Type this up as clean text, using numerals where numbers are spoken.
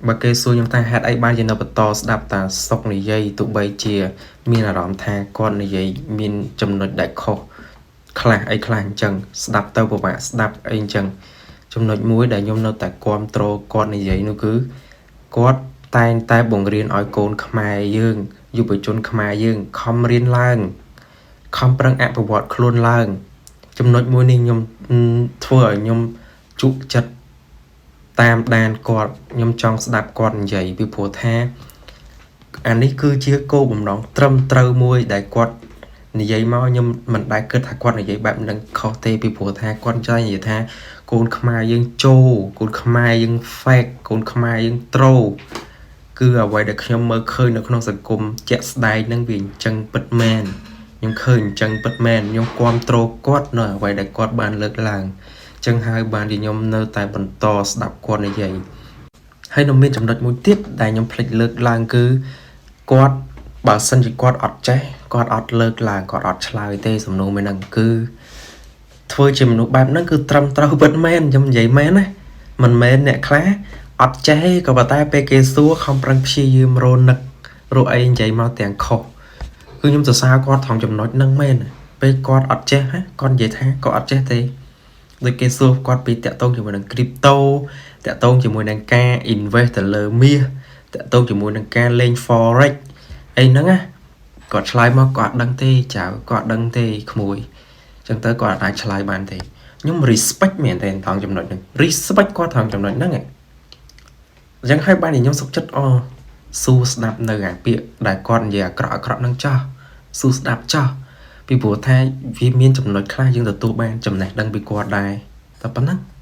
បើគេសួរខ្ញុំថាហេតុអីបានជានៅបន្តស្ដាប់តាសុកនិយាយទោះបីជា មានអារម្មណ៍ថាគាត់និយាយមានចំណុចដែលខុសខ្លះអីខ្លះអញ្ចឹងស្ដាប់ទៅពិបាកស្ដាប់អីអញ្ចឹងចំណុចមួយដែលខ្ញុំនៅតែគាំទ្រគាត់និយាយនោះគឺគាត់តែងតែបង្រៀនឲ្យកូនខ្មែរយើងយុវជនខ្មែរយើងខំរៀនឡើងខំប្រឹងអភិវឌ្ឍខ្លួនឡើង ចំណុចមួយនេះខ្ញុំធ្វើឲ្យខ្ញុំជក់ចិត្តតាមដានគាត់ខ្ញុំចង់ស្ដាប់គាត់និយាយពីព្រោះថាអានេះគឺជាគោលបំណងត្រឹមត្រូវមួយដែលគាត់និយាយមកខ្ញុំមិនដែលគិតថាគាត់និយាយបែបហ្នឹងខុសទេពីព្រោះថាគាត់ចង់និយាយថាកូនខ្មែរយើងចូលកូនខ្មែរយើង fake កូនខ្មែរយើងត្រូគឺអ្វីដែលខ្ញុំមើលឃើញនៅក្នុងសង្គមជាក់ស្ដែងហ្នឹងវាអញ្ចឹងពិតមែនខ្ញុំឃើញអញ្ចឹងពិតមែនខ្ញុំគាំទ្រគាត់នៅអ្វីដែលគាត់បានលើកឡើងអញ្ចឹងហើយបានជាខ្ញុំនៅតែបន្តស្ដាប់គាត់និយាយហើយនៅមានចំណុចមួយទៀតដែលខ្ញុំភ្លេចលើកឡើងគឺគាត់បើសិនជាគាត់អត់ចេះគាត់អត់លើកឡើងគាត់អត់ឆ្លើយទេសំណួរមួយហ្នឹងគឺធ្វើជាមនុស្សបែបហ្នឹងគឺត្រឹមត្រូវពិតមែនខ្ញុំនិយាយមែនណាមិនមែនអ្នកខ្លះអត់ចេះទេក៏ប៉ុន្តែពេលគេសួរខំប្រឹងព្យាយាមរនឹករកអីនិយាយមកទាំងខុសគឺខ្ញុំសរសើរគាត់ថងចំណុចហ្នឹងមែនពេលគាត់អត់ចេះគាត់និយាយថាគាត់អត់ចេះទេដូចគេសួរគាត់ពីតាក់ទងជាមួយនឹង crypto តាក់ទងជាមួយនឹងការ invest ទៅលើមាសតាក់ទងជាមួយនឹងការលេង forex អីហ្នឹងណាគាត់ឆ្លើយមកគាត់អត់ដឹងទេចៅគាត់អត់ដឹងទេក្មួយអញ្ចឹងទៅគាត់អាចឆ្លើយបានទេខ្ញុំ respect មែនទេថងចំណុចហ្នឹង respect គាត់ថងចំណុចហ្នឹងអញ្ចឹងហើយបានខ្ញុំសុខចិត្តអូស៊ូស្ដាប់នៅអាពាក្យដែលគាត់និយាយអាក្រក់អាក្រក់ហ្នឹងចោះស៊ូស្ដាប់ចោះពីព្រោះថាវាមានចំណុចខ្លះយើងទទួលបានចំណេះដឹងពីគាត់ដែរតែប៉ុណ្ណឹង។